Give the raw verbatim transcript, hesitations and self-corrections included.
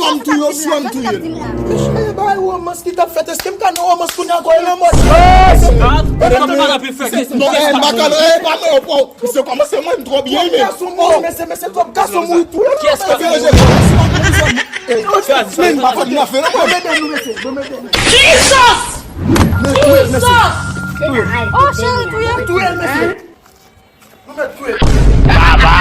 Swa m touye w, swa m touye l. Mesye, bagay romans ki t ap fèt, èske m ka nan romans kounye a ankò? E nan mòd. Non, e, Makandra, e, pa mwen, e, pa w. Misye kòmanse mwen, m twò byen, men. Gason mouri, mesye, mesye, twòp gason mouri tou. Kiyès ki fè manje? Men, m pa fè nan fè, non, mwen. Jesus! Jesus! Oh, cheri, touye m. Touye l, mesye. Nou mèt touye. Baba!